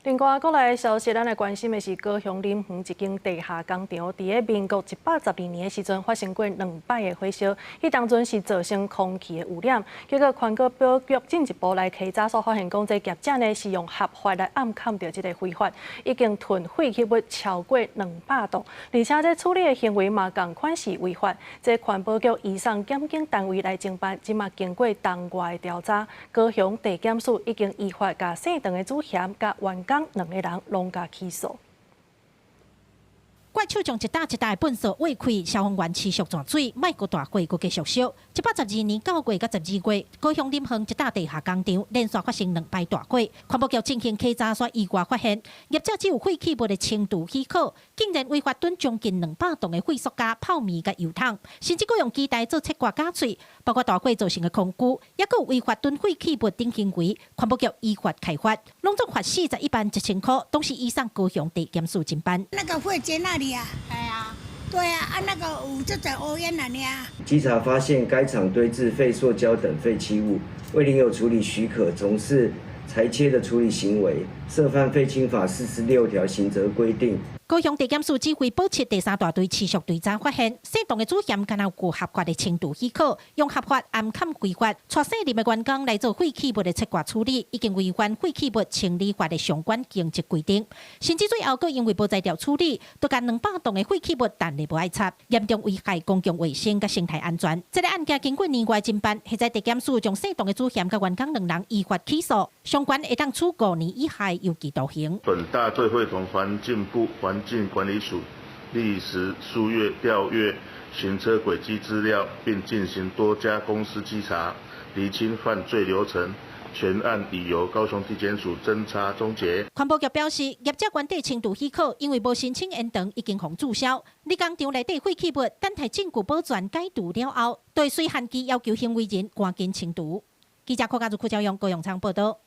另外，閣來消息，咱來關心的是高雄林園一間地下工廠，佇咧民國112年的時陣發生過兩擺的火燒，彼當陣是造成空氣的污染。結果環保局進一步來稽查，煞發現講這業者呢是用合法來掩崁著這个非法，已經囤廢棄物超過200棟，而且這處理的行為嘛仝款是違法。這環保局移送檢警單位來偵辦，這馬經過當月的調查，高雄地檢署已經依法共姓鄧的主嫌佮員工兩个人攏共起訴。怪手將一擔一擔的糞埽挖開，消防員持續灌水，莫閣大火閣繼續燒。112年9月佮12月，高雄林園一棟地下工廠連續發生兩擺大火，環保局進行稽查，煞意外發現業者只有廢棄物的清除許可，竟然違法囤將近200棟的廢塑膠、泡棉佮油桶，甚至閣用機台做切割絞碎，包括大火造成的空污，抑閣有違法囤廢棄物等行為，環保局依法開罰，攏總罰41萬1千箍，同時移送高雄地檢署偵辦。那個廢間那裡啊，係啊，對啊，啊那個有這種烏煙來啊。稽查發現該廠堆置廢塑膠等廢棄物，未領有處理許可，從事裁切的處理行為，涉犯廢清法46條刑責規定。高雄地檢署指揮保七第三大隊持續追查發現，姓鄧的主嫌敢若有合法的清除許可，用合法掩崁違法，帶姓林的員工來做廢棄物的切割處理，已經違反廢棄物清理法的相關刑責規定，甚至最後閣因為無才調處理，都共200棟的廢棄物擲咧無愛插，嚴重危害公共衛生佮生態安全。這个案件經過年外偵辦，現在地檢署將姓鄧的主嫌佮員工兩人依法起訴，相關會當處5年以下有期徒刑。本大隊會同環境部環境管理署歷時數月調閱行車軌跡資料，並進行多家公司稽查，釐清犯罪流程。全案已由高雄地檢署偵查終結。環保局表示，業者原底清除許可，因為無申請延長，已經予註銷。你工廠內底廢棄物等待證據保全解除了後，就會隨限期要求行為人趕緊清除。記者柯家如、柯昭勇、高永昌報道。